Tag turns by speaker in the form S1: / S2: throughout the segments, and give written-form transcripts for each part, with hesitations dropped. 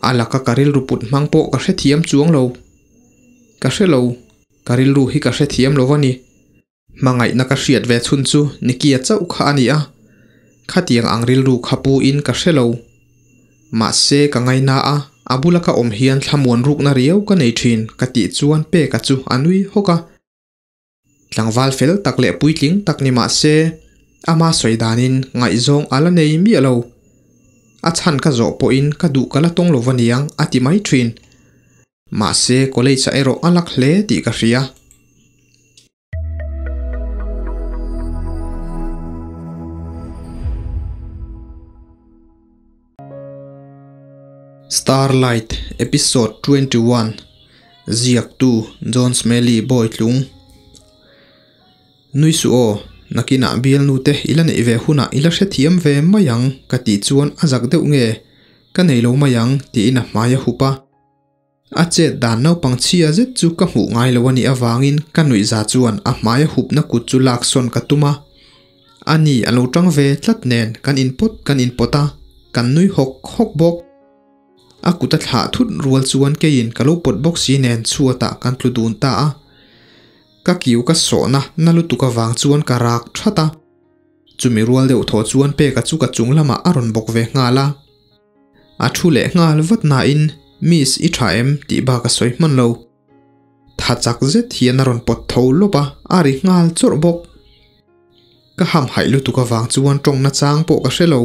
S1: A laka ka rilru put hmang pawh ka hrethiam chuang lo. Ka hre lo, ka rilru hi ka hrethiam lo a ni. Hmangaihna ka hriat ve chhun chu Nikia chauh kha a ni a, khatiang ang rilru kha pu in ka hre lo. Mahse ka ngaina a, a bula ka awm hian thlamuan rukna riau ka nei thin ka tih chuan Peka chu a nui hawk a. Tlangval fel tak leh puitling tak ni mah se, ama sawi danin ngaihzawng a la nei miah lo. A chhan ka zawh pawhin ka duh ka la tawng lo va niang a ti mai thin. Mahse college ah erawh a lak hle tih ka hria. Starlight Episode 21 Ziaktu John Smelly Bawitlung Nui suh aw, nakinah bialnu te i la neih ve hunah i la hrethiam ve mai ang ka tih chuan a zak deuh nge ka nei lo mai ang tiin a hmai a hup a. A chet dan naupang chhia zet chu ka hmuh ngai lo a nih avangin ka nuihza chuan a hmai a hupna kut chu laksawn ka tum a. Ani a lo tang ve tlat nen kan inpawt kan inpawt a, kan nui hawk hawk bawk. A kut a thlah thut rual chuan keiin ka lo pawt bawk si nen chhuatah kan tlu dun ta a. Ka kiu ka sawhna na lutuk avang chuan ka rak that a. Chumi rual deuh thaw chuan peka chu ka chung lamah a rawn bawk ve nghal a. A thu leh nghal vat nain Miss i tha em tih bak a sawi hman lo. Tha chak zet hian a rawn pawt tho lawp a, a ri nghal chawrh bawk. Ka ham haih lutuk avang chuan tawng nachang pawh ka hre lo.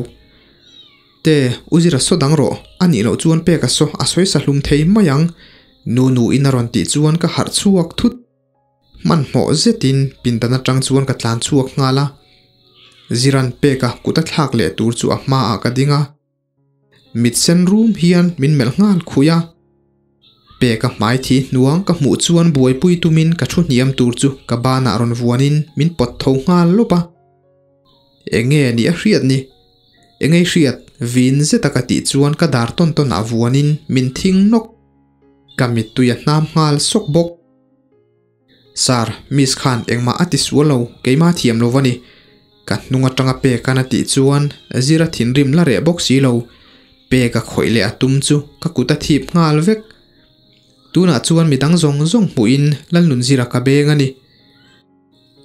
S1: Te, u zira saw dang rawh, a nih loh chuan peka saw a sawi sa hlum thei mai ang, nu nu in a rawn tih chuan ka harh chhuak thut. Hmanhmawh zetin pindan atang chuan ka tlan chhuak nghal a, Ziran peka kut a thlak leh tur chu a hmaah ka ding a. Mit sen rum hian min melh nghal khuih a. Peka hmai thi hnuang ka hmuh chuan buaipui tumin ka thu hniam tur chu ka banah rawn vuanin min pawt tho nghal lawp a. Enge ni a hriat ni? Enge i hriat? Vin zeta ka tih chuan ka dar tawn tawnah vuanin min thing nawk. Ka mittui a hnam nghal sawk bawk. Sir, Miss khan engmah a ti sual lo, keimah thiam lo va ni. Ka hnung atanga Peka'n a tih chuan Zira thinrim la reh bawk si lo. Peka khawih leh a tum chu ka kut a thip nghal vek. Tunah chuan midang zawng zawng hmuhin Lalnunzira ka beng a ni.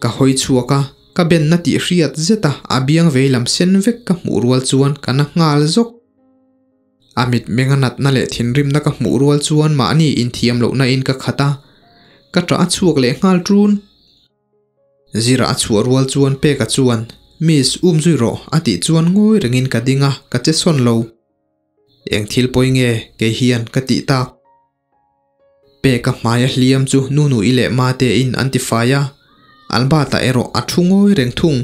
S1: Ka hawi chhuak a, ka benna tih hriat zeta a biang vei lam sen vek ka hmuh rual chuan ka na nghal zawk. A mitmeng a natna leh thinrimna ka hmuh rual chuan mahni inthiam lohna in ka khat a, ka ṭah a chhuak leh nghal ṭun. Zira a chhuah rual chuan Peka chuan, Miss, um zui rawh, a tih chuan ngawi rengin ka ding a, ka che sawn lo. Eng thil pawi nge kei hian ka tih tak? Peka hmai a hliam chu Nunui leh Mate in an ti fai a, Albert-a erawh a thu ngawi reng thung.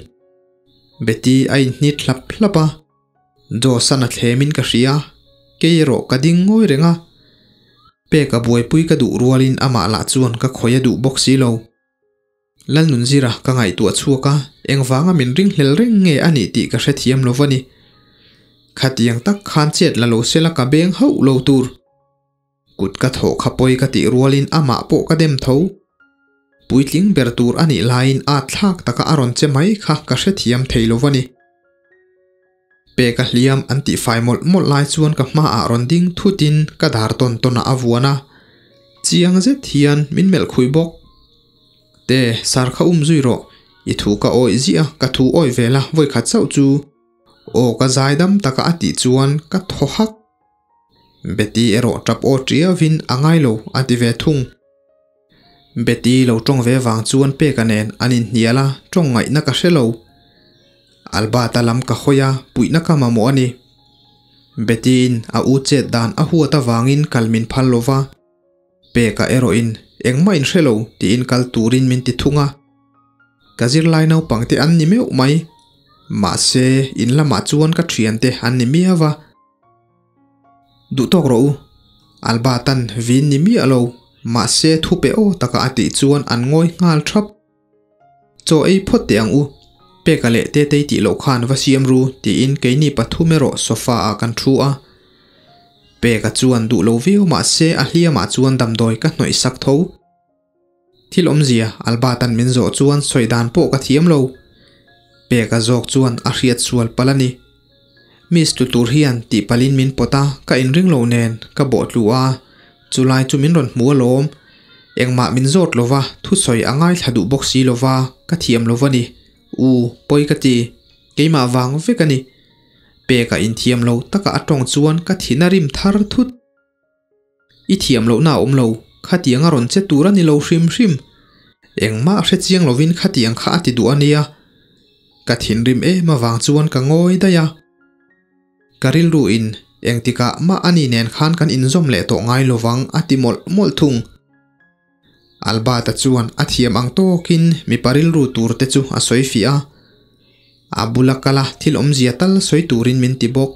S1: Betty a inhnit hlap hlap a. Josan a thlemin ka hria, kei erawh ka ding ngawi reng a. Peka buaipui ka duh rualin amah lah chuan ka khawi a duh bawk si lo. Lalnunzira ka ngaihtuah chhuak a, engvanga min ringhlel reng nge a nih tih ka hrethiam lo va ni. Khatiang tak khan chet la lo sela ka beng hauh lo tur. Kut ka thawh kha pawi ka tih rualin amah pawh ka dem tho. Puitling ber tur a nih laiin at thlak taka a rawn che mai kha ka hrethiam thei lo va ni. Peka hliam an tih fai mawlh mawlh lai chuan ka hmaah rawn ding thutin ka dar tawn tawnah a vuan a, chiang zet hian min melh khui bawk. Te, sar kha um zui rawh, i thu ka awih ziah a, ka thu awih ve la vawikhat chauh chu. Aw ka zaidam taka a tih chuan ka thaw hak. Betty erawh tap aw tiavin a ngai lo a ti ve thung. Betty lo tawng ve vang chuan Peka nen an inhnial a, tawng ngaihna ka hre lo. Albert-a lam ka hawi a, puihna ka mamawh a ni. Betty-in a u chet dan a huat avangin kal min phal lo va. Peka erawhin engmah in hre lo tiin kal turin min ti thung a. Ka zirlai naupang te an ni meuh mai. Mahse, in lamah chuan ka thiante an ni miau va. Duh tawk rawh u. Albert-a'n vin ni miah lo, mahse thu pe aw taka a tih chuan an ngawi nghal thap. Chaw ei phawt teh ang u, Peka leh Tetei tih loh khan va siam ru tiin keini pathum erawh sofa ah kan thu a. Peka chuan duh lo viau mahse a hliamah chuan damdawi ka hnawih sak tho. Thil awmzia Albert-a'n min zawh chuan sawi dan pawh ka thiam lo. Peka zawk chuan a hriat sual palh a ni. Miss tlu tur hian tih palhin min pawt a, ka inring lo nen ka bawh tlu a, chulai chu min rawn hmu alawm. Engmah min zawt lova, thusawi a ngaithla duh bawk si lova, ka thiam lo va ni. U, pawi ka ti. Keimah vang vek a ni. Peka inthiam lo taka a tawng chuan ka thin a rim thar thut. I thiam lohna a awm lo, khatiang a rawn che tur a ni lo hrim hrim. Engmah hre chiang lovin khatiang kha a ti duh a nia. Ka thinrim em avang chuan ka ngawi daih a. Ka rilru in engtikah mah a ni nen khan kan inzawm leh tawh ngai lovang a ti mawlh mawlh thung. Albert-a chuan a thiam ang tawkin mipa rilru tur te chu a sawi fiah a. A bula kal a thil awmzia tal sawi turin min ti bawk.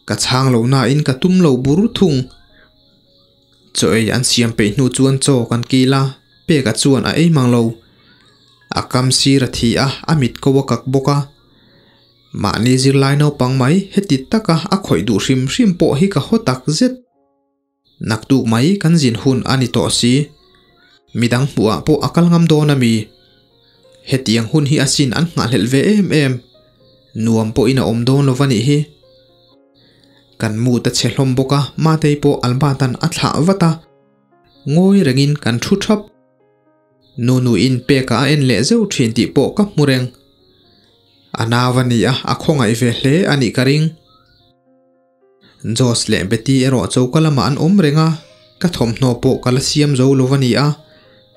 S1: Ka chhang lo nain ka tum lo bur thung. Chaw ei an siam peih hnu chuan chaw kan kil a, Peka chuan a ei mang lo. A kam sir a thi a, a mit ko a kak bawk a. Mahni zirlai naupang mai heti taka a khawih duh hrim hrim pawh hi ka haw tak zet. Naktuk mai kan zin hun a ni tawh si. Midang hmuhah pawh a kal ngam dawn a mi? Hetiang hun hi asin an nghahhlelh ve em em. Nuam pawhin a awm dawn lo va nih hi. Kan mood a chhe hlawm bawk a, Matei pawh Albert-a'n a thlah vat a. Ngawi rengin kan thu thap. Nunuin peka a en leh zeuh thin tih pawh ka hmu reng. A nau a ni a, a khawngaih ve hle a nih ka ring. Josh leh Betty erawh choka lamah an awm reng a, ka thawmhnaw pawh ka la siam zo lo a ni a,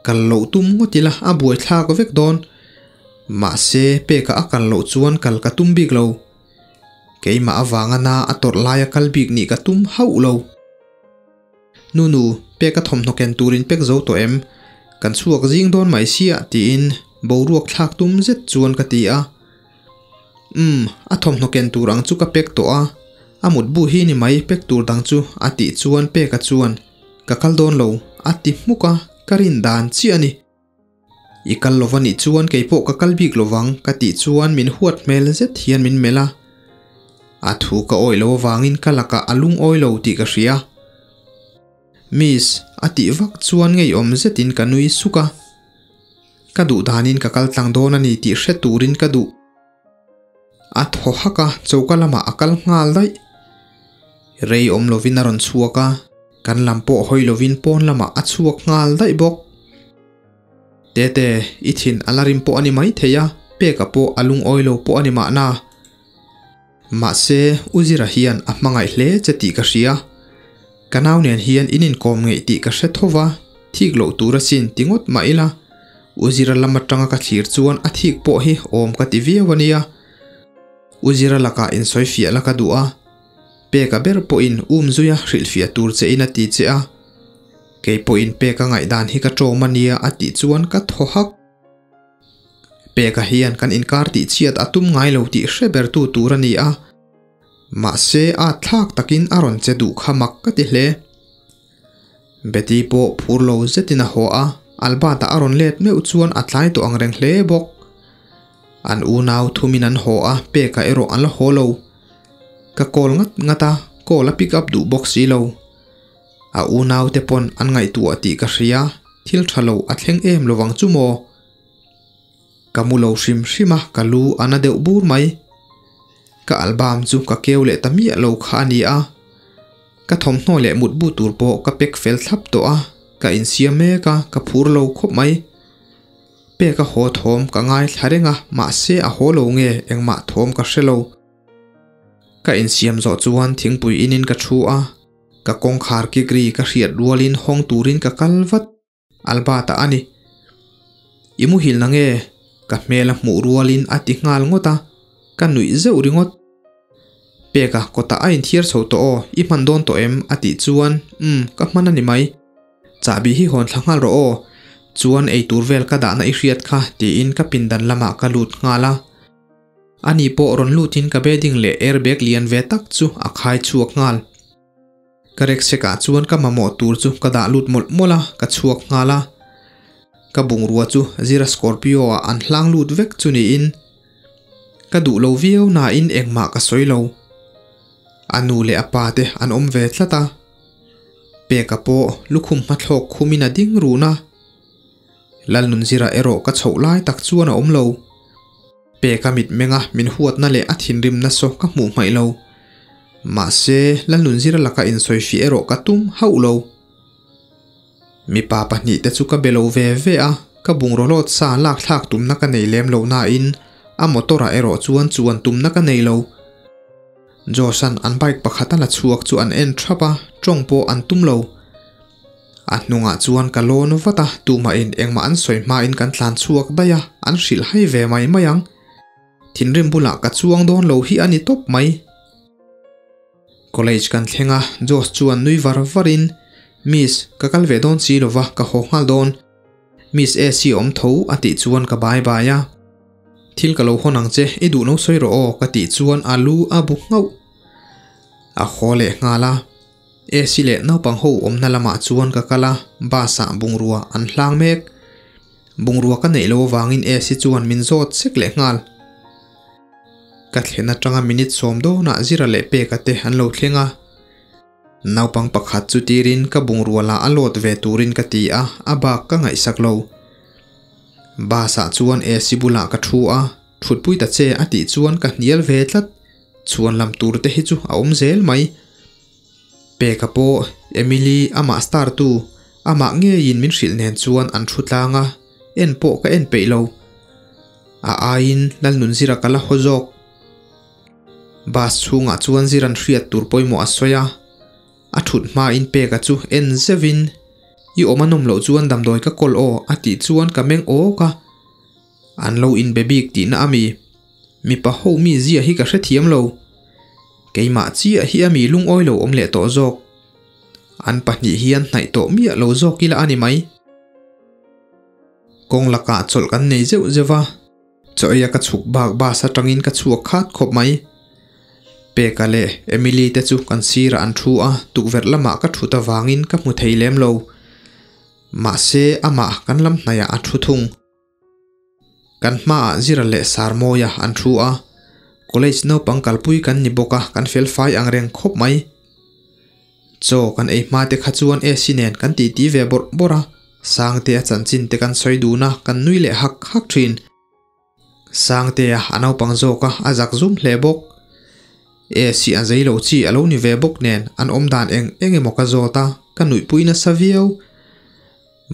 S1: kal loh tum ngawt ila a buaithlak vek dawn. Mahse, peka a kal loh chuan kal ka tum bik lo. Keimah avanga na a tawrh laia kal bik nih ka tum hauh lo. Nunu, peka thawmhnaw ken turin pek zo tawh em? Kan chhuak zing dawn mai sia tiin boruak thlak tum zet chuan ka ti a. Umm, a thawmhnaw ken tur ang chu ka pek tawh a, a mutbu hi ni mai pek tur dang chu a tih chuan Peka chuan, Ka kal dawn lo, a ti hmuk a, ka rin dan chiah a ni. I kal lo va nih chuan kei pawh ka kal bik lo vang ka tih chuan min huat hmel zet hian min melh a. A thu ka awih lo avangin ka lakah a lungawi lo tih ka hria. Miss, a tih vak chuan ngeiawm zetin ka nui suk a. Ka duh danin ka kal tlang dawn a ni tih hre turin ka duh. A thaw hak a, choka lamah a kal nghal daih. Rei awm lovin a rawn chhuak a, kan lam pawh hawi lovin pawn lamah a chhuak nghal daih bawk. Tete, i thin a la rim pawh a ni maithei a, peka pawh a lungawi lo pawh a ni mahna. Mahse, U Zira hian a hmangaih hle che tih ka hria. Ka nau nen hian in inkawm ngeih tih ka hre tho va, thik loh tur asin ti ngawt mah ila, U Zira lam atanga ka thlir chuan a thik pawh hi awm ka ti viau a nia. U Zira lakah insawi fiah la ka duh a, Peka ber pawhin um zuia hrilhfiah tur che in a ti che a. Kei pawhin Peka ngaihdan hi ka ṭawm a nia a tih chuan ka thaw hak. Peka hian kan inkar tih chhiat a tum ngai lo tih hre ber tu tur a ni a, mahse a thlak takin a rawn che duh kha mak ka ti hle. Betty pawh phur lo zetin a haw a, Albert-a a rawn let meuh chuan a tlai tawh ang reng hle bawk. An unau thumin an haw a, Peka erawh an la haw lo. Ka call ngat ngat a, call a pick up duh bawk si lo. A unaute pawn an ngaihtuah tih ka hria, thil tha lo a thleng em lovang chu maw? Ka mu lo hrim hrim a, ka lu a na deuh bur mai. Ka album chu ka keu leh ta miah lo kha a ni a. Ka thawmhnaw leh mutbu tur pawh ka pack fel thlap tawh a, ka insiam mek a, ka phur lo khawp mai. Pek a haw thawm ka ngaithla reng a, mahse a haw lo nge engmah thawm ka hre lo. Ka insiam zawh chuan thingpui inin ka thu a. Ka kawngkhar kik ri ka hriat rualin hawng turin ka kal vat. Albert-a a ni. I muhil na nge? Ka hmel a hmuh rualin a ti nghal ngawt a, ka nuih zeuh ringawt. Peka kawtah a inthiar chho tawh aw, i hman dawn tawh em? a tih chuan, Umm, ka hman a ni mai. Chahbi hi hawn thla nghal rawh aw, chuan eitur vel ka dahna i hriat kha tiin ka pindan lamah ka lut nghal a. Ani pawh rawn lutin ka bedding leh airbag lian ve tak chu a khai chhuak nghal. Ka rucksack ah chuan ka mamawh tur chu ka dah lut mawlh mawlh a, ka chhuak nghal a. Ka bungrua chu Zira Scorpio ah an hlang lut vek chu niin ka duh lo viau nain engmah ka sawi lo. A nu leh a pa te an awm ve tlat a. Peka pawh lukhum hmathlawk khumin a ding run a. Lalnunzira erawh ka chhoh lai tak chuan a awm lo. Peka mitmenga min huatna leh a thinrimna saw ka hmuh hmaih lo. Mahse, Lalnunzira laka insawifiah erawh ka tum hauh lo. Mipa pahnihte chu ka be lo ve ve a, ka bungraw lawt sa lak thlak tumna ka nei lem lo nain a motor ah erawh chuan chuan tumna ka nei lo. Josh-a'n an bike pakhat a la chhuak chu an en thap a, tawng pawh an tum lo. A hnungah chuan ka lawn vat a, tumahin engmah an sawi hmain kan tlan chhuak daih a, an hrilh hai ve mai mai ang. Thinrim bulah ka chuang dawn lo hi a ni tawp mai. College kan thleng a, Josh chuan nui var varin, Miss, ka kal ve dawn si lova, ka haw nghal dawn. Miss AC awm tho a tih chuan ka bai bai a. Thil ka lo hawn ang che, i duh lo sawi rawh aw ka tih chuan a lu a bu nghauh. A haw leh nghal a. AC leh naupang ho awmna lamah chuan ka kal a, bus ah bungrua an hlang mek. Bungrua ka neih lo avangin AC chuan min zawt sek leh nghal. Ka thlen atanga minute sawm dawnah Zira leh Peka te an lo thleng a. Naupang pakhat chu tirin ka bungrua la a load ve turin ka ti a, a bak ka ngaihsak lo. Bus ah chuan AC bulah ka thu a, thutpui ta che a tih chuan ka hnial ve tlat, chhuan lam tur te hi chu a awm zel mai. Peka pawh Emily amah star tu, amah ngeiin min hrilh nen chuan an thu tlang a, en pawh ka en peih lo. A aiin Lalnunzira ka la haw zawk. Bus chhungah chuan Ziran hriat tur pawimawh a sawi a, a thut hmain Peka chu en zeuhin, I awm a nawm loh chuan damdawi ka kawl aw a tih chuan ka meng awk a, an lo inbe bik tihna a mi. Mipa ho mi zia hi ka hrethiam lo. Keimah chiah hi a mi lungawi lo awm leh tawh zawk. An pahnih hian hnaih tawh miah lo zawk ila a ni mai. Kawng lakah chawlh kan nei zeuh zeuh a. Chaw eia ka chhuk bak bus atangin ka chhuak khat khawp mai. Peka leh Emily te chu kan sirah an thu a, tukverh lamah ka thut avangin ka hmu thei lem lo. Mahse amah kan lam hnaiah a thu thung. Kan hmaah Zira leh Sarmawia an thu a, college naupang kalpui kan ni bawk a, kan fel fai ang reng khawp mai. Chaw kan ei hma te kha chuan AC nen kan titi ve bawrh bawrh a, Sangtea chanchin te kan sawi dun a, kan nui leh hak hak thin. Sangtea a naupang zawk a, a zak zum hle bawk. AC a zei lo chi a lo ni ve bawk nen an awm dan eng eng emaw ka zawt a, ka nuihpui nasa viau.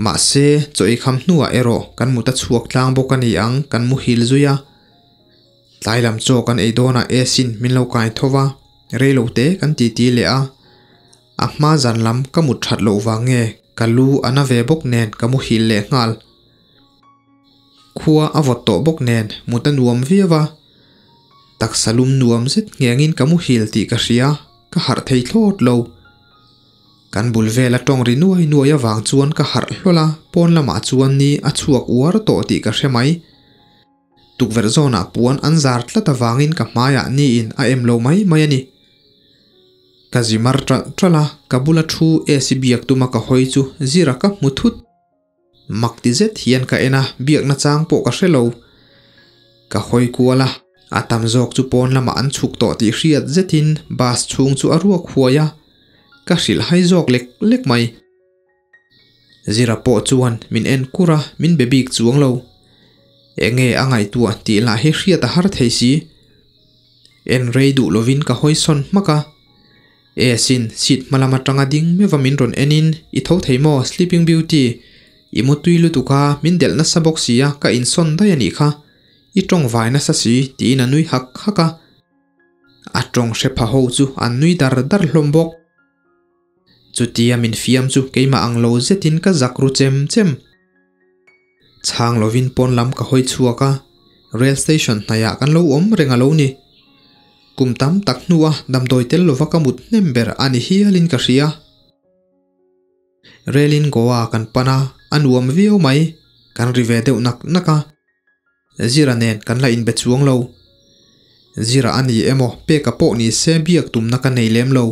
S1: Mahse, chaw ei kham hnuah erawh kan mut a chhuak tlang bawk a ni ang, kan muhil zui a. Tlai lam chaw kan ei dawnah Esin min lo kai tho va, rei lo te kan titi leh a. A hma zan lam ka mut that loh vang nge ka lu a na ve bawk nen ka muhil leh nghal. Khua a vawt tawh bawk nen mut a nuam viau a. Taksa lum nuam zet nghengin ka muhil tih ka hria, ka harh thei thlawt lo. Kan bul vela tawng ri nuai nuai avang chuan ka harh hlawl a, pawn lamah chuan ni a chhuak uar tawh tih ka hre mai. Tukverh zawnah puan an zar tlat avangin ka hmaiah niin a em lo mai mai a ni. Ka zi mar ṭalh ṭalh a, ka bula thu AC biak tuma ka hawi chu Zira ka hmu thut. Mak ti zet hian ka en a, biakna chang pawh ka hre lo. Ka hawi kual a, a tam zawk chu pawn lamah an chhuk tawh tih hriat zetin bus chhung chu a ruak huai a, ka hrilh hai zawk lek lek mai. Zira pawh chuan min en kur a, min be bik chuang lo. Enge a ngaihtuah tih lah hi hriat a har thei si. En rei duh lovin ka hawi sawn hmak a. E sin, seat hma lam atanga ding meuh a min rawn en in, I tho thei maw, Sleeping Beauty? I mutui lutuk a, min delh nasa bawk si a, ka insawn daih a nih kha. I tawng vai nasa si, tiin a nui hak hak a. A tawng hre pha ho chu an nui dar dar hlawm bawk. Chutia min fiam chu keimah ang lo zetin ka zak ru chem chem. Chhang lovin pawn lam ka hawi chhuak a, rail station hnaiah kan lo awm reng a lo ni. Kum tam tak hnua damdawi tel lova ka mut hnem ber a ni hialin ka hria. Rail in Goa kan pan a, a nuam viau mai, kan ri ve deuh nak nak a. Zira nen kan la inbe chuang lo. Zira a ni emaw peka pawh ni se biak tumna ka nei lem lo.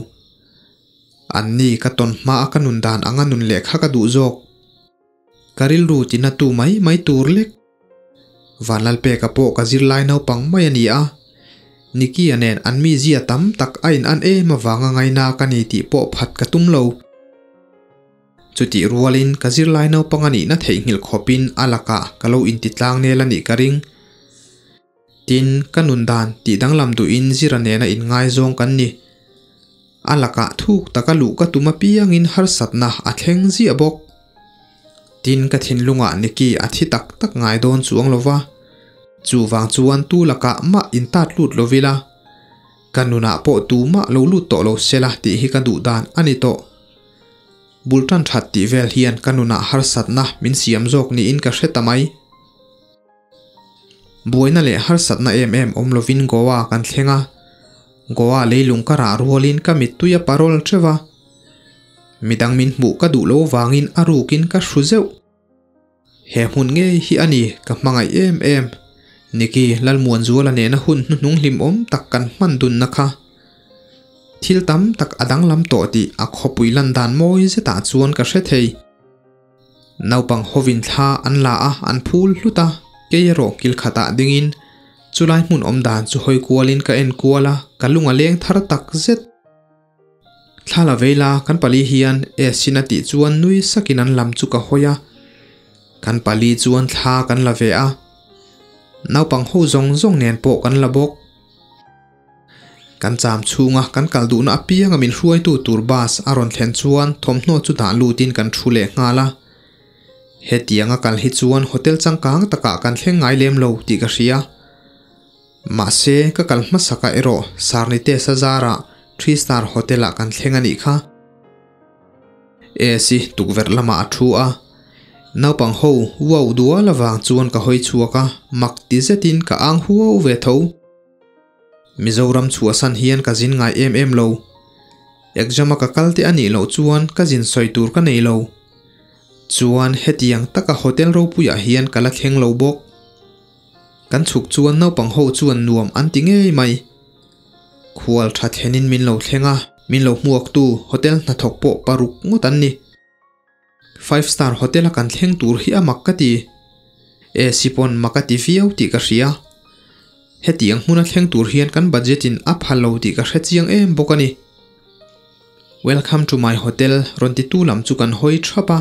S1: An ni ka tawn hma a ka nun dan anga nun leh kha ka duh zawk. Ka rilru tina tu mai mai tur lek. Vanlalpeka pawh ka zirlai naupang mai a ni a. Nicky-a nen an mizia tam tak a in an em avanga ngaina ka ni tih pawh phat ka tum lo. Chutih rualin ka zirlai naupang a nihna theihnghilh khawpin a lakah ka lo intitlang nel a nih ka ring. Tin, ka nun dan tih danglam duhin Zira nena inngaizawng kan ni. A lakah thuk taka luh ka tum apiangin harsatna a thleng ziah bawk. Tin, ka thinlungah Nikki a thi tak tak ngai dawn chuang lo va, chuvang chuan tu lakah mah intat lut lo vila, ka nunah pawh tumah lo lut tawh lo sela tih hi ka duh dan a ni tawh. Bul tan that tih vel hian ka nunah harsatna min siam zawk niin ka hre ta mai. Buaina leh harsatna em em awm lovin Goa kan thleng a, Goa leilung ka rah rualin ka mittui a parol teuh a. Midang min hmuh ka duh lo vangin a rukin ka hru zeuh. He hmun ngei hi a ni ka hmangaih em em. Niki Lalmuanzuala nena hun hnuhnung hlimawm tak kan hman dunna kha. Thil tam tak a danglam tawh tih a khawpui lan dan mawi zetah chuan ka hre thei. Naupang hovin thla an la a, an phul hlut a, kei erawh kil khatah dingin chulai hmun awm dan chu hawi kualin ka en kual a, ka lung a leng thar tak zet. Thla la vei la, kan pali hian Esin a tih chuan nui sakin an lam chu ka hawi a, kan pali chuan thla kan la ve a, naupang ho zawng zawng nen pawh kan la bawk. Kan cham chhunga kan kal duhna apianga min hruaitu tur bus a rawn thlen chuan thawmhnaw chu dah lutin kan thu leh nghal a. Hetianga kal hi chuan hotel changkang takah kan thleng ngai lem lo tih ka hria. Mahse, ka kal hmasakah erawh Sarnite Sazara Three Star Hotel-ah kan thleng a nih kha. AC tukverh lamah a thu a, naupang ho uau dual avang chuan ka hawi chhuak a, mak ti zetin ka ang huau ve tho. Mizoram chhuahsan hian ka zin ngai em em lo. Exam a ka kal te a nih loh chuan ka zin sawi tur ka nei lo. Chuan hetiang taka hotel ropuiah hian ka la thleng lo bawk. Kan chhuk chuan naupang ho chuan nuam an ti ngei mai. Khual tha thlenin min lo thleng a, min lo hmuaktu hotel hnathawk pawh paruk ngawt an ni. Five star hotel a kan thleng tur hi a mak ka ti. AC pawn mak a ti viau tih ka hria. Hetiang hmuna thleng tur hian kan budget in a pha lo tih ka hre chiang em bawk a ni. Welcome to my hotel rawn ti tu lam chu kan hawi thap a.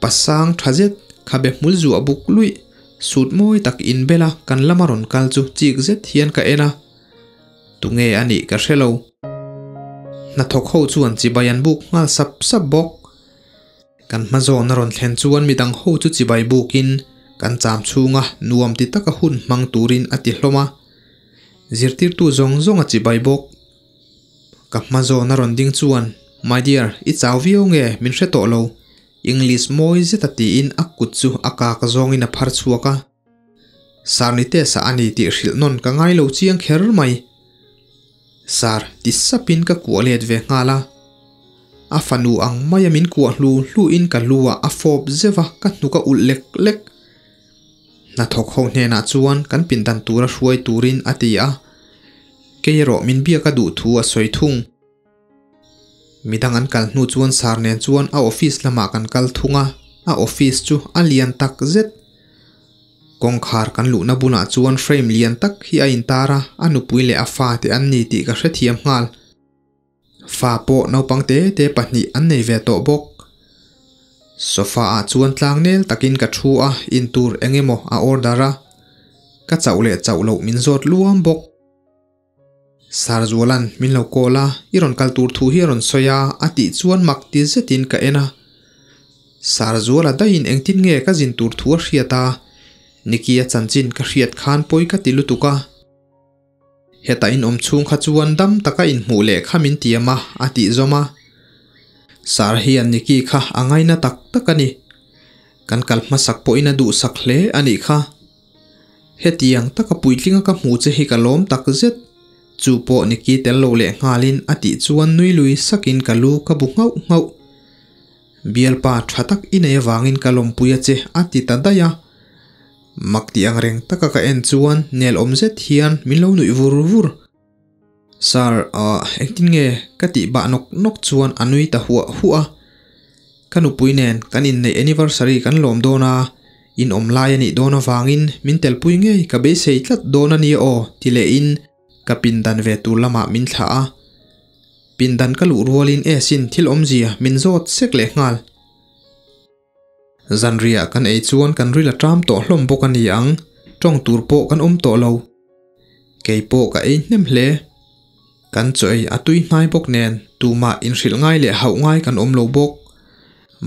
S1: Pasang tha zet, khabe hmul zuah buk luih, suit mawi tak inbel a kan lama rawn kal chu chik zet hian ka en a. Tunge a nih ka hre lo. Hnathawk ho chuan chibai an buk nghal sap sap bawk. Kan hma zawn a rawn thlen chuan midang ho chu chibai bukin kan cham chhunga nuam ti taka hun hmang turin a ti hlawm a. Zirtirtu zawng zawng a chibai bawk. Ka hma zawn a rawn ding chuan, My dear, i chau viau nge min hre tawh lo? English mawi zeta tiin a kut chu a kak zawngin a phar chhuak a. Sir Nitesh-a a ni tih hrilh nawn ka ngai lo chiang kher mai. Sir, ti sapin ka kuah let ve nghal a. A fanu ang maia min kuah hlu hluin ka lu ah a fawp zeuh a, ka hnuk a ulh lek lek. Hnathawk ho hnenah chuan kan pindan tura hruai turin a ti a. Kei erawh min biak a duh thu a sawi thung. Midang an kal hnu chuan Sir nen chuan a office lamah kan kal thung a, a office chu a lian tak zet. Kawngkhar kan luhna bulah chuan frame lian tak hi a intar a, a nupui leh a fate an ni tih ka hrethiam nghal. Fa pawh naupang te te pahnih an nei ve tawh bawk. Sofa ah chuan tlang nel takin ka thu a, intur eng emaw a order a, ka chauh leh chauh loh min zawt luam bawk. Sarzuala'n min lo call a, i rawn kal tur thu hi a rawn sawi a, a tih chuan mak ti zetin ka en a. Sarzuala daihin engtin nge ka zin tur thu a hriat a, Nicky-a chanchin ka hriat khan pawi ka ti lutuk a. Heta in awm chhung kha chuan dam taka inhmuh leh kha min tiam a, a tih zawm a. Sar hian Nicky kha a ngaina tak tak a ni. Kan kal hmasak pawhin a duhsak hle a nih kha. Hetiang taka puitlinga ka hmu che hi ka lawm tak zet, chu pawh Nicky tel lo leh nghalin a tih chuan nui lui sakin ka lu ka bu nghauh nghauh. Bialpa tha tak i nei avangin ka lawmpui a che a ti ta daih a. Mak tih ang reng taka ka en chuan nel awm zet hian min lo nuih vur vur. Sir, ahh engtin nge ka tih bah nawk nawk chuan a nui ta huah huah a. Ka nupui nen kan inneih anniversary kan lawm dawn a, in awm lai a nih dawn avangin min telpui ngei ka beisei tlat dawn a nia aw ti lehin ka pindan ve tur lamah min thlah a. Pindan ka luh rualin Esin thil awmzia min zawt sek leh nghal. Zanriah kan ei chuan kan ril a ṭam tawh hlawm bawk a ni ang, ṭawng tur pawh kan awm tawh lo. Kei pawh ka ei hnem hle. Kan chaw ei a tui hnai bawk nen tumah inhrilh ngai leh hauh ngai kan awm lo bawk.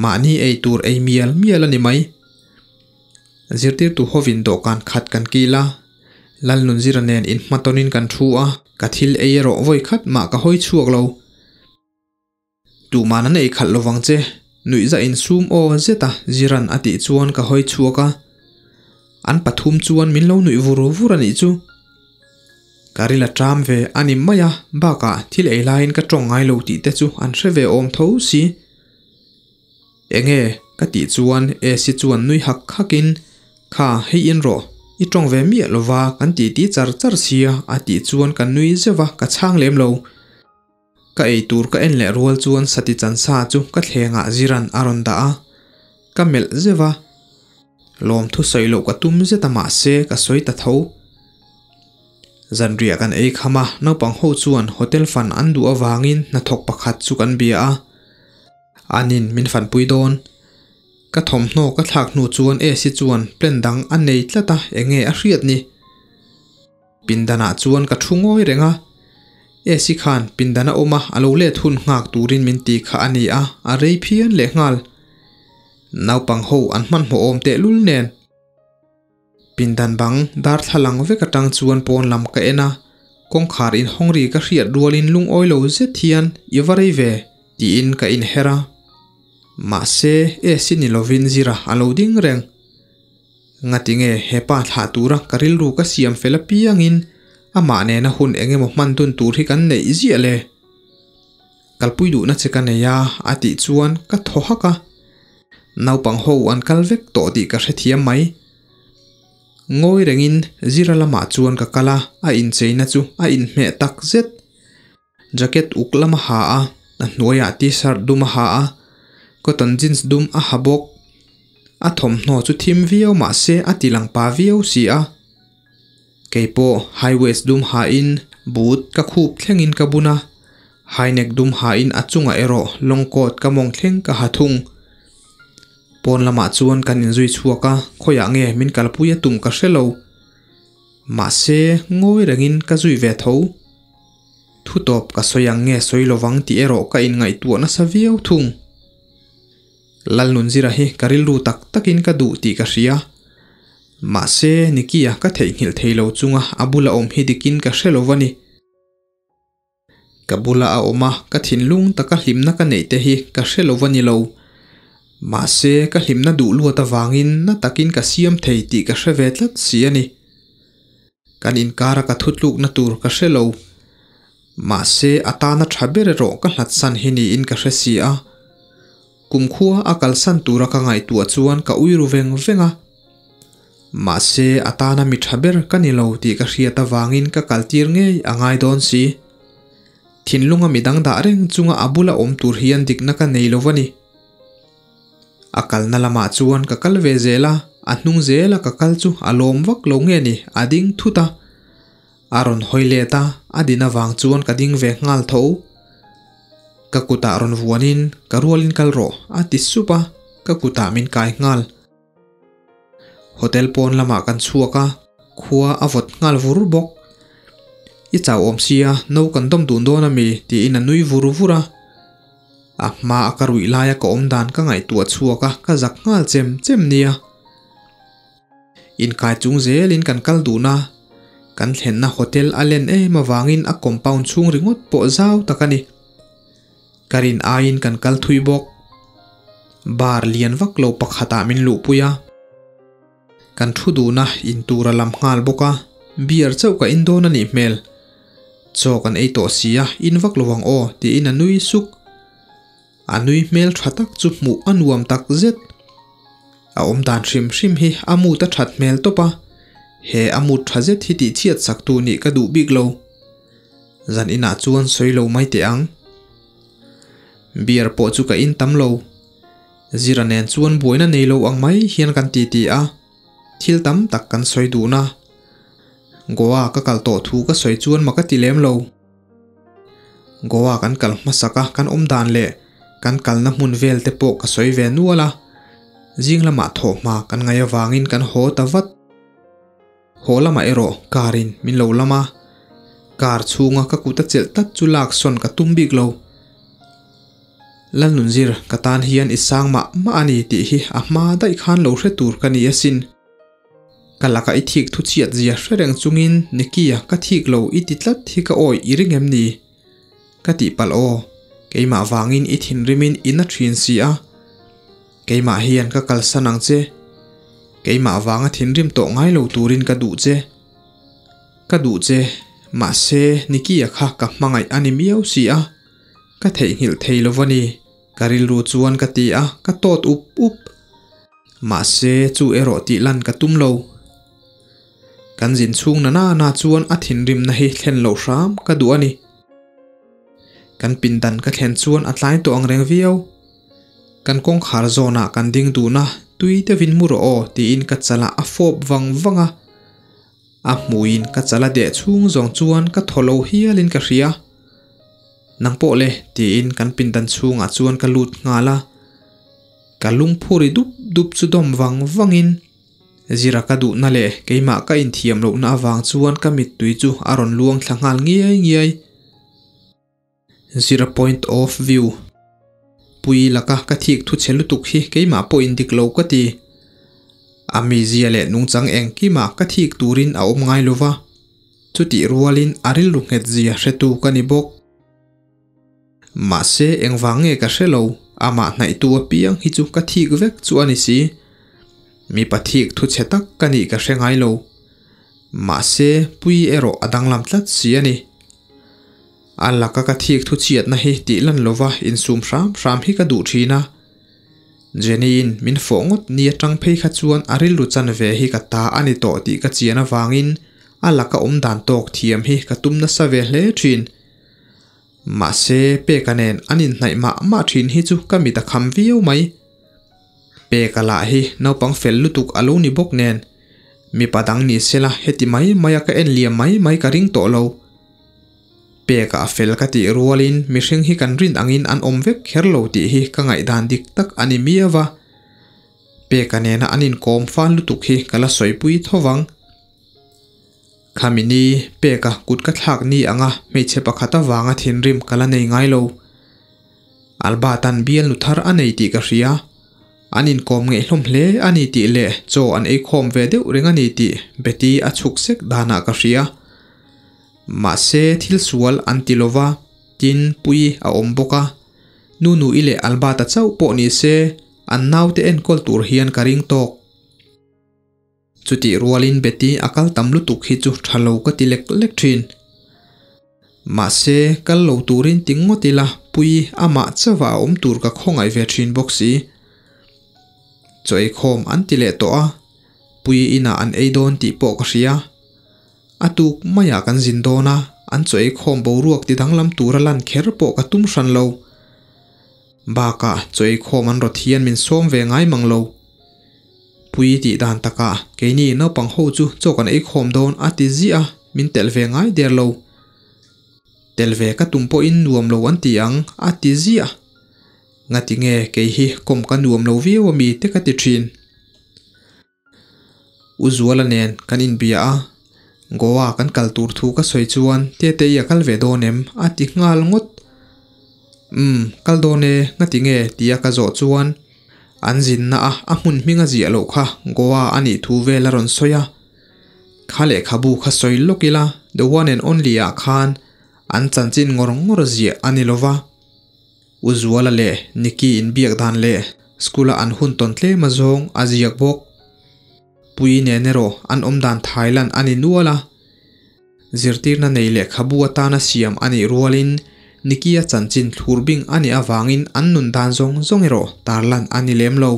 S1: Mahni ei tur ei mial mial a ni mai. Zirtirtu hovin dawhkan khat kan kil a, Lalnunzira nen inhmatawnin kan thu a, ka thil ei erawh vawi khat mah ka hawi chhuak lo. Tuman an ei khalh lovang che, nuihza insum aw zeta Ziran a tih chuan ka hawi chhuak a. An pathum chuan min lo nuih vur vur a nih chu. Ka ril a ṭam ve a ni mai a, bakah thil ei laiin ka ṭawng ngai lo tih te chu an hre ve awm tho si. Enge? ka tih chuan Esi chuan nui hak hakin, Kha, hei in rawh, i ṭawng ve miah lova kan titi char char sia a tih chuan ka nui zeuh a, ka chhang lem lo. Ka ei tur ka en leh rual chuan sati chansa chu ka thlengah Ziran a rawn dah a, ka melh zeuh a. Lawmthu sawi loh ka tum zet a mahse ka sawi ta tho. Zanriah kan ei kham a, naupang ho chuan hotel fan an duh avangin hnathawk pakhat chu kan bia a. Anin min fanpui dawn. Ka thawmhnaw ka thlak hnu chuan Esi chuan plan dang a nei tlat a, enge a hriat ni? Pindanah chuan ka thu ngawi reng a, Esi khan pindana awm a a lo let hun nghak turin min ti kha a ni a, a rei phian leh nghal. Naupang ho an hmanhmawh awm tehlul nen. Pindan bang darthlalang vek atang chuan pawn lam ka en a, kawngkhar inhawng ri ka hriat rualin lungawi lo zet hian i va rei ve tiin ka inher a. Mahse, Esi ni lovin Zira a lo ding reng. Ngatinge hepa thlah tura ka rilru ka siam fel apiangin amah nena hun eng emaw hman dun tur hi kan neih ziah le? Kalpui duhna che ka nei a a tih chuan ka thaw hak a. Naupang ho an kal vek tawh tih ka hrethiam mai. Ngawi rengin Zira lamah chuan ka kal a, a incheina chu a inhmeh tak zet. Jacket uk lam a ha a, a hnuaiah t-shirt dum a ha a, cotton jeans dum a ha bawk. A thawmhnaw chu thim viau mah se a ti lang pa viau si a. Kei pawh high waist dum hain boot ka khup thlengin ka bun a, high neck dum hain a chungah erawh long coat ka mawng thleng ka ha thung. Pawn lamah chuan kan inzui chhuak a, khawiah nge min kalpui a tum ka hre lo. Mahse, ngawi rengin ka zui ve tho. Thutawp ka sawi ang nge sawi lovang tih erawh ka inngaihtuah nasa viau thung. Lalnunzira hi ka rilru tak takin ka duh tih ka hria. Mahse, Nicky-a ka theihnghilh thei lo chunga a bula awm hi dikin ka hre lo va ni. Ka bula a awm a, ka thinlung taka hlimna ka neih te hi ka hre lo va ni lo. Mahse, ka hlimna duh luat avangin na takin ka siam thei tih ka hre ve tlat si a ni. Kan inkara ka thutlukna tur ka hre lo. Mahse, a tana tha ber erawh ka hlatsan hi niin ka hre si a. Kumkhua a kalsan tura ka ngaihtuah chuan ka ui ru veng veng a. Mahse, a tana mi tha ber ka ni lo tih ka hriat avangin ka kaltir ngei a ngai dawn si. Thinlunga mi dang dah reng chunga a bula awm tur hian dikna ka nei lo va ni. A kalna lamah chuan ka kal ve zel a, a hnung zela ka kal chu a lawm vak lo nge ni, a ding thut a. A rawn hawi let a, a din avang chuan ka ding ve nghal tho. Ka kutah rawn vuanin, Ka rualin kal rawh, a ti sup a, ka kutah min kai nghal. Hotel pawn lamah kan chhuak a, khua a vawt nghal vur bawk. I chau awm sia, no kan dawm dun dawn a mi? tiin a nui vur vur a. A hma a ka ruih laia ka awm dan ka ngaihtuah chhuak a, ka zak nghal chem chem nia. Inkai chung zelin kan kal dun a, kan thlenna hotel a len em avangin a compound chhung ringawt pawh zau tak a ni. Ka rin aiin kan kal thui bawk. Bar lian vak lo pakhatah min luhpui a. Kan thu duhna in tur a lam nghal bawk a, beer chauh ka in dawn a nih hmel. Chaw kan ei tawh si a, in vak lo ang aw tiin a nui suk. A nui hmel tha tak chu hmuh a nuam tak zet. A awm dan hrim hrim hi a mut a that hmel tawp a, he a mut tha zet hi tihchhiat sak tu nih ka duh bik lo. Zan inah chuan sawi lo mai teh ang. Beer pawh chu ka in tam lo. Zira nen chuan buaina nei lo ang mai hian kan titi a, thil tam tak kan sawi dun a. Goa ka kal tawh thu ka sawi chuan mak a ti lem lo. Goa kan kal hmasak a, kan awm dan leh kan kalna hmun vel te pawh ka sawi ve nual a. Zing lamah thawhhma kan ngaih avangin kan haw ta vat. Haw lamah erawh car in min lo lam a, Car chhunga ka kut a chelh tlat chu lak sawn ka tum bik lo. Lalnunzir, ka tan hian i sang mah mah a ni tih hi a hma daih khan lo hre tur ka ni asin. Ka laka i thik thu chhiat zia hre reng chungin Nicky-a ka thik lo i ti tlat hi ka awi i ring em ni? Ka tihpalh aw, keimah vangin i thinrimin i na thin si a. Keimah hian ka kalsan ang che. Keimah vanga thinrim tawh ngai lo turin ka duh che. Ka duh che, mahse Nicky-a kha ka hmangaih a ni miau si a, ka theihnghilh thei lo va ni, ka rilru chuan ka ti a, ka tawt up up. Mahse chu erawh tih lan ka tum lo. Kan zin chhung na na chuan a thinrimna hi thlen loh hram ka duh a ni. Kan pindan ka thlen chuan a tlai tawh ang reng viau. Kan kawngkhar zawnah kan ding dun a, tui deuhin mu rawh aw tiin ka chalah a fawp vang vang a. A hmuiin ka chal a deh chhung zawng chuan ka thaw lo hialin ka hria. Nang pawh le tiin kan pindan chhungah chuan ka lut nghal a. Ka lungphuri dup dup chu dawm vang vangin Zira ka duhna leh keimah ka inthiam lohna avang chuan ka mittui chu a rawn luang thla nghal ngiai ngiai. Zira point of view. Pui laka ka thik thu chhe lutuk hi keimah pawh indik lo ka ti. A mizia leh nungchang engkimah ka thik turin a awm ngai lova, chutih rualin a rilru nghet zia hretu ka ni bawk. Mahse engvang nge ka hre lo, amah hnaihtu apiang hi chu ka thik vek chu a ni si. Mipa thik thu chhe tak ka nih ka hre ngai lo. Mahse Pui erawh a danglam tlat si a ni. A laka ka thik thu chhiatna hi tih lan lova insum hram hram hi ka duh thin a. Jenny-in min fawh ngawt ni atang phei kha chuan a rilru chan ve hi ka ta a ni tawh tih ka chian avangin a laka awm dan tawk thiam hi ka tum nasa ve hle thin. Mahse Peka nen an inhnaih mah mah thin hi chu ka mit a kham viau mai. Peka lah hi naupang fel lutuk a lo ni bawk nen mipa dang ni sela heti mai maia ka en liam mai mai ka ring tawh lo. Peka a fel ka tih rualin mihring hi kan rin angin an awm vek kher lo tih hi ka ngaihdan dik tak a ni miau va. Peka nena an inkawm fal lutuk hi ka la sawipui tho vang. Khami ni peka kut ka thlak ni anga hmeichhe pakhat avanga thinrim ka la nei ngai lo. Albert-a'n bialnu thar a nei tih ka hria. An inkawm ngeih hlawm hle a ni tih leh chaw an eikhawm ve deuh reng a ni tih Betty a chhuk sek danah ka hria. Mahse thil sual an ti lova, tin Puii a awm bawk a. Nunu-i leh Albert-a chauh pawh ni se an naute enkawl tur hian ka ring tawk. Chutih rualin Betty a kal tam lutuk hi chu tha lo ka ti lek lek thin. Mahse, kal lo turin ti ngawt ila Puii amah chauha a awm tur ka khawngaih ve thin bawk si. Chaw eikhawm an ti leh tawh a, Puii inah an ei dawn tih pawh ka hria. A tuk maiah kan zin dawn a, an chaw eikhawm boruak ti danglam tura lan kher pawh ka tum hran lo. Bakah chaw eikhawm an rawt hian min sawm ve ngai mang lo. Pui tih dan takah keini naupang ho chu chaw kan ei khawm dawn a ti ziah a, min telh ve ngai der lo. Telh ve ka tum pawhin nuam lo an ti ang a ti ziah. Ngati nge kei hi kawm ka nuam lo viau a mi te ka ti thin. U Zuala nen kan inbia a, Goa kan kal tur thu ka sawi chuan Tetei a kal ve dawn em a ti nghal ngawt. Umm, kal dawn e, ngati nge tia ka zawh chuan An zinna a a hmun hming a ziah loh kha Goa a nih thu vel a rawn sawi a. Kha lehkhabu kha sawi lawk ila The One and Only ah khan an chanchin ngawr ngawr ziah a ni lova. U Zuala leh Nikki inbiak dan leh school a an hun tawn tlem a zawng a ziak bawk. Pui nen erawh an awm dan Thailand a ni nual a. Zirtirna nei lehkhabu atana siam a nih rualin Nicky-a chanchin thlur bing a nih avangin an nun dan zawng zawng erawh tarlan a ni lem lo.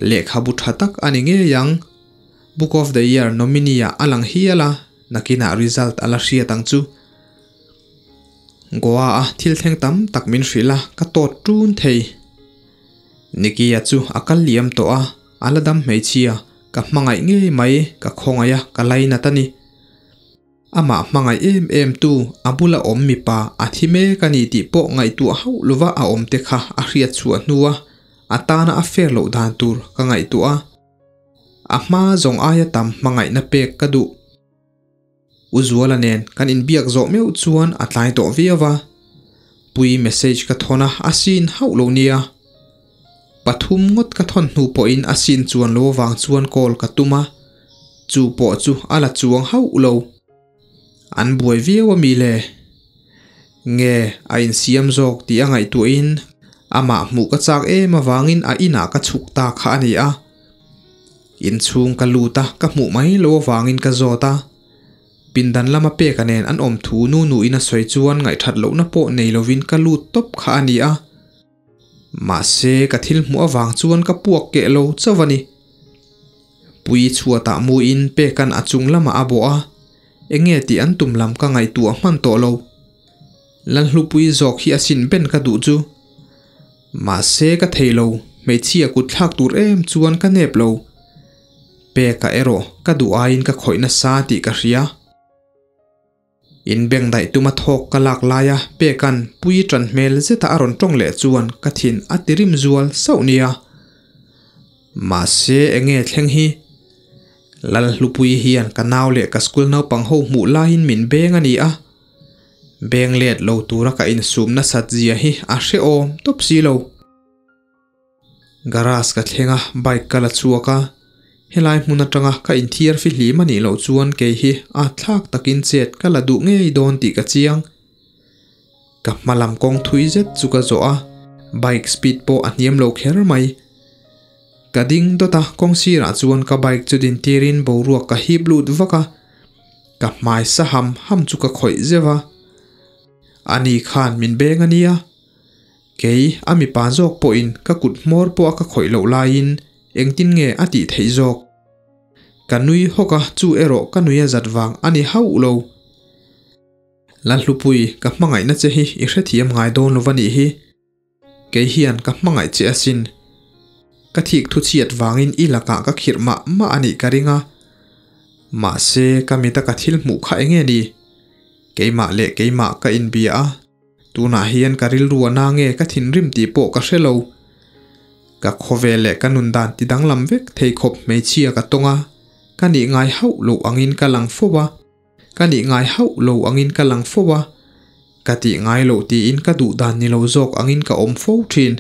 S1: Lehkhabu tha tak a ni ngei ang. Book of the Year nominee-ah a lang hial a, nakinah result a la hriat ang chu. Goa-a thil thleng tam tak min hrilh a, ka tawt ṭun thei. Nicky-a chu a kal liam tawh a. A la dam hmeichhia, ka hmangaih ngei mai, ka khawngaih a, ka lainat a ni. Amah hmangaih em em tu, a bula awm mipa a thi mek a ni tih pawh ngaihtuah hauh lova a awm te kha a hriat chhuah hnua a tana a fair loh dan tur ka ngaihtuah a. A hma zawng aia tam hmangaihna pek ka duh. U Zuala nen kan inbiak zawh meuh chuan a tlai tawh viau a, Puii message ka thawn a, a sin hauh lo nia. Pathum ngawt ka thawn hnu pawhin a sin chuan lo avang chuan call ka tum a, chu pawh chu a la chuang hauh lo. An buai viau a mi le? Nge a insiam zawk tih a ngaihtuahin amah hmuh ka chak em avangin a inah ka chhuk ta kha a ni a. Inchhung ka lut a, ka hmuh mai lo avangin ka zawt a. Pindan lama peka nen an awm thu nu nuin a sawi chuan ngaihthat lohna pawh nei lovin ka lut tawp kha a ni a. Mahse ka thil hmuh avang chuan ka puak keh lo chauh a ni. Pui chhuatah muin pekan a chung lamah a bawh a, enge tih an tum lam ka ngaihtuah hman tawh lo. Lalhlupui zawk hi a sin ben ka duh chu. Mahse ka thei lo, hmeichhia kut thlak tur em chuan ka nep lo. Peka erawh ka duh aiin ka khawih nasa tih ka hria. Inbengdaih tuma thawk ka lak laia Peka'n pui ṭan hmel zeta a rawn ṭawng leh chuan ka thin a ti rim zual sauh nia. Mahse enge thleng hi? Lalhlupui hian ka nau leh ka school naupang ho hmuh laiin min beng a ni a. Beng let lo tura ka insum nasat zia hi a hrehawm tawp si lo. Garage ka thleng a, bike ka la chhuak a, helai hmun atanga ka inthiar fihlim a nih loh chuan kei hi a thlak takin chet ka la duh ngei dawn tih ka chiang. Ka hma lam kawng thui zet chu ka zawh a, bike speed pawh a hniam lo kher mai. Ka ding dawt a, kawng sirah chuan ka bike chu din tirin boruak ka hip lut vak a, ka hmai sa ham ham chu ka khawih zeuh a. Ani khan min beng a nia. Kei, a mipa zawk pawhin ka kut hmawr pawh a ka khawih loh laiin engtin nge a tih theih zawk? Ka nui hawk a, chu erawh ka nui a zat vang a ni hauh lo. Lalhlupui, ka hmangaihna che hi i hrethiam ngai dawn lo va nih hi. Kei hian ka hmangaih che asin. Ka thik thu chhiat vangin i lakah ka khirh mah mah a nih ka ring a. Mahse, ka mita ka thil hmuh kha enge ni? Keimah leh keimah ka inbia a. Tunah hian ka rilru a na nge ka thinrim tih pawh ka hre lo. Ka khawvel leh ka nun dan ti danglam vek thei khawp hmeichhia ka tawng a, ka nih ngai hauh lo angin ka lang fo a, ka nih ngai hauh lo angin ka lang fo a, ka tih ngai loh tiin ka duh dan ni lo zawk angin ka awm fo thin.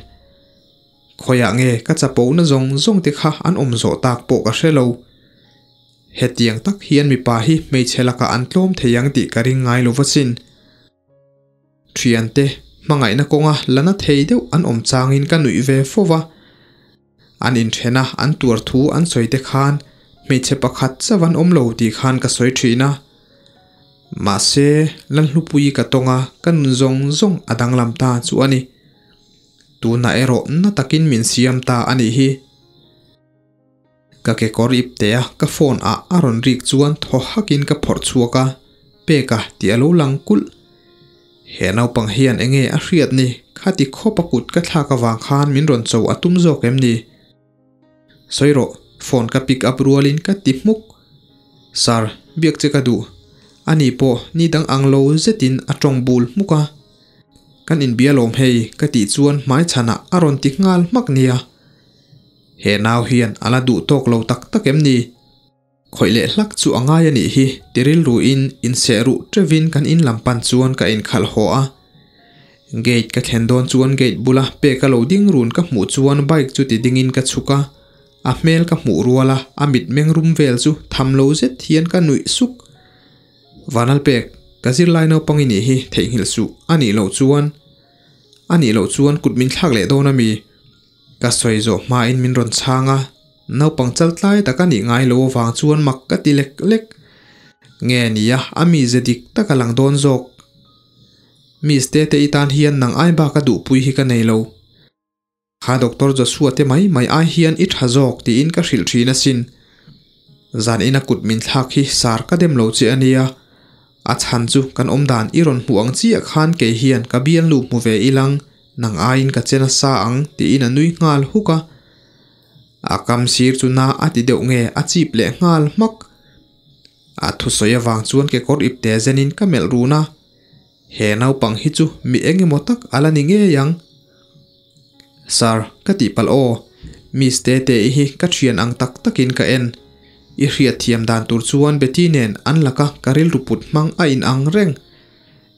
S1: Khawiah nge ka chapona zawng zawng te kha an awm zawh tak pawh ka hre lo. Hetiang tak hian mipa hi hmeichhe lakah an tlawm thei ang tih ka ring ngai lo va sin. Thiante, hmangaihna kawnga la na thei deuh an awm changin ka nuih ve fo va. An inthen a, an tuar thu an sawi te khan hmeichhe pakhat chauh an awm lo tih khan ka sawi thin a. Mahse, Lalhlupui ka tawng a, ka nun zawng zawng a danglam ta chu a ni. Tunah erawh na takin min siam ta a nih hi. Ka kekawr ip teh a, ka phone ah a rawn rik chuan thaw hakin ka phawrh chhuak a, Peka tih a lo lang kulh. He naupang hian enge a hriat ni, khati khawp a kut ka thlak avang khan min rawn cho a tum zawk em ni? Sawi rawh, phone ka pick up rualin ka ti hmuk. Sir, biak che ka duh. Ani pawh ni dang ang lo zetin a tawng bul hmuk a. Kan inbia lawm hei, ka tih chuan hmaichhanah a rawn ti nghal hmak nia. He nau hian a la duh tawk lo tak tak em ni? Khawih leh hlak chu a ngai a nih hi, ti rilruin inseh ruh teuhin kan in lam pan chuan ka inkhalh haw a. Gate ka thlen dawn chuan gate bula pek a lo ding run ka hmuh chuan bike chu ti dingin ka chhuk a, a hmel ka hmuh rual a, a mitmeng rum vel chu tham lo zet hian ka nuih suk. Vanalpek, ka zirlai naupang i nih hi theihnghilh suh a nih loh chuan a nih loh chuan kut min thlak leh dawn a mi? Ka sawi zawh hmain min rawn chhang a, naupang chal tlai tak a nih ngai lo avang chuan mak ka ti lek lek. Nge nia, a mize dik tak a lang dawn zawk. Miss Tete i tan hian nang ai bak a duhpui hi ka nei lo. Kha Doctor Joshua te mai mai ai hian i tha zawk tiin ka hrilh thin asin. Zan ina kut min thlak hi sar ka dem lo che a nia. A chhan chu kan awm dan i rawn hmuh ang chiah khan kei hian ka bialnu hmu ve ilang nang aiin ka che nasa ang tiin a nui nghal huk a. A kam sir chu na a ti deuh nge a chip leh nghal hmak. A thusawi avang chuan kekawr ipte zenin ka melh run a. He naupang hi chu mi eng emaw tak a la ni ngei ang. Sir, ka tihpalh aw. Miss Tete-i hi ka thian ang tak takin ka en. I hriatthiam dan tur chuan Betty nen an laka ka rilru put hmang a inang reng.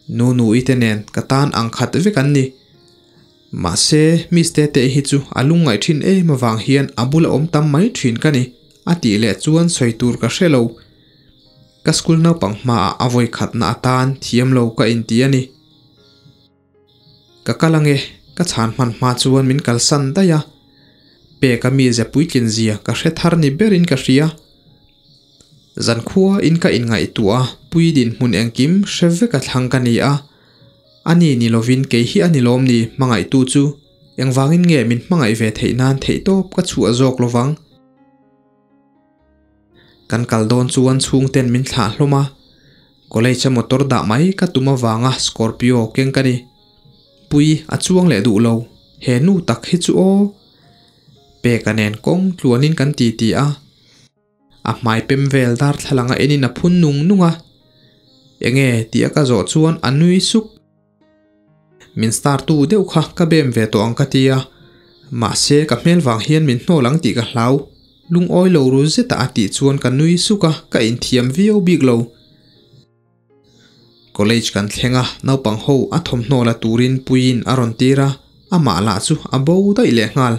S1: Nunu-i te nen ka tan ang khat vek an ni. Mahse, Miss Tete hi chu a lungngaih thin em avang hian a bula awm tam mai thin ka ni, a tih leh chuan sawi tur ka hre lo. Ka school naupang hmaah a vawi khatna atan thiam lo ka inti a ni. Ka kal ange, ka chhan hman hma chuan min kalsan daih a. Peka mize puitlin zia ka hre thar ni berin ka hria. Zankhua in ka inngaihtuah a, pui dinhmun engkim hre vek a thlang ka ni a. Ani ni lovin kei hi a ni lawm ni hmangaihtu chu engvangin nge min hmangaih ve theih nan theihtawp ka chhuah zawk lovang. Kan kal dawn chuan chhungten min thlah hlawm a, college a motor dah mai ka tum avanga Scorpio keng ka ni. Pui a chuang leh duh lo, he nu tak hi chu aw. Peka nen kawng tluanin kan ti ti a, a hmai pem vel darthlalang a enin a phun nung nung a, enge tih a ka zawh chuan a nui suk. Min star tu deuh kha ka bem ve tawh ang ka ti a, mahse ka hmel vang hian min hnawl ang tih ka hlau. Lungawi lo ru zeta a tih chuan ka nui suk a, ka inthiam viau bik lo. College kan thleng a, naupang ho a thawmhnaw la turin puiin a rawn tir a, amah lah chu a bo daih leh nghal.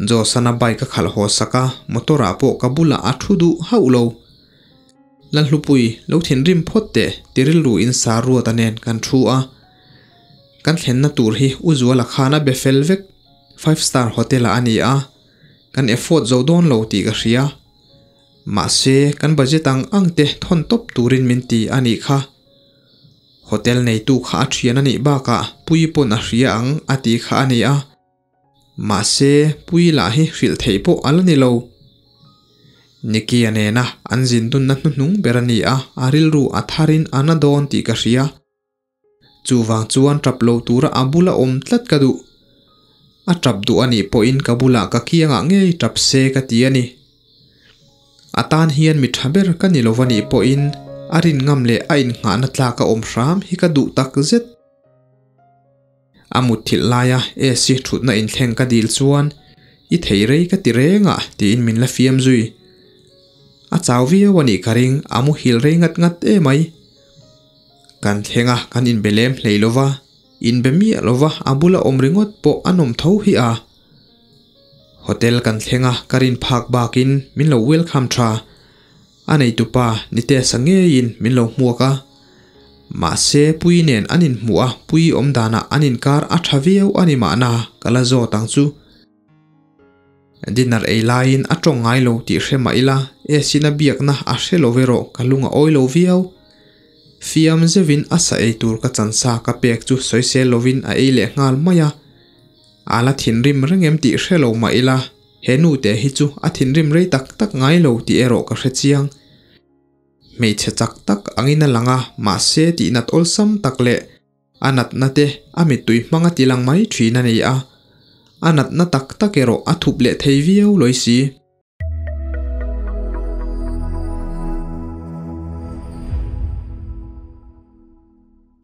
S1: Josana bike a khalh haw sak a, motor ah pawh ka bulah a thu duh hauh lo. Lalhlupui, lo thinrim phawt teh, ti rilru in sa Ruata nen kan thu a. Kan thlenna tur hi U Zuala khan a be fel vek, Five Star Hotel ah a ni a, kan effort zo dawn lo tih ka hria. Mahse, kan budget ang ang te thawn tawp turin min ti a nih kha. Hotel neitu kha a thian a nih bakah Puii pawn a hria ang a ti kha a ni a. Mahse, Puii lah hi hrilh theih pawh a la ni lo. Nicky-a nena an zin dunna hnuhnung ber a ni a, a rilru a tharin a na dawn tih ka hria. Chuvang chuan tap lo tura a bula awm tlat ka duh. A tap duh a nih pawhin ka bulah ka kiangah ngei tap se ka ti a ni. A tan hian mi tha ber ka ni lo a nih pawhin a rin ngam leh a innghahna tlak a awm hram hi ka duh tak zet. A mutthilh laia AC thutna inthleng ka dil chuan, I thei rei ka ti reng a, tiin min la fiam zui. A chau viau a nih ka ring, a muhil rei ngat ngat emai. Kan thleng a, kan inbe lem hlei lo va, inbe miah lo va, a bula awm ringawt pawh a nawm tho hi a. Hotel kan thleng a, ka rin phak bakin min lo welcome tha. A neitupa Nitesh-a ngeiin min lo hmuak a, mahse Puii nen an inhmuh a, Puii awm danah an inkar a tha viau a ni mahna ka la zawt ang chu. Dinner ei laiin a tawng ngai lo tih hre mah ila, Esin a biakna a hre lo erawh ka lung a awi lo viau. Fiam zeuhin a sa ei tur ka chansa ka pek chu sawisel lovin a ei leh nghal mai a, a la thinrim reng em tih hre lo mah ila, He nute hi chu a thinrim rei tak tak ngai lo tih erawh ka hre chiang. Hmeichhe chak tak angin a lang a, mahse tihnat awlsam tak leh a natna te a mittui hmang a ti lang mai thin a ni a. A natna tak tak erawh a thup leh thei viau lawi si.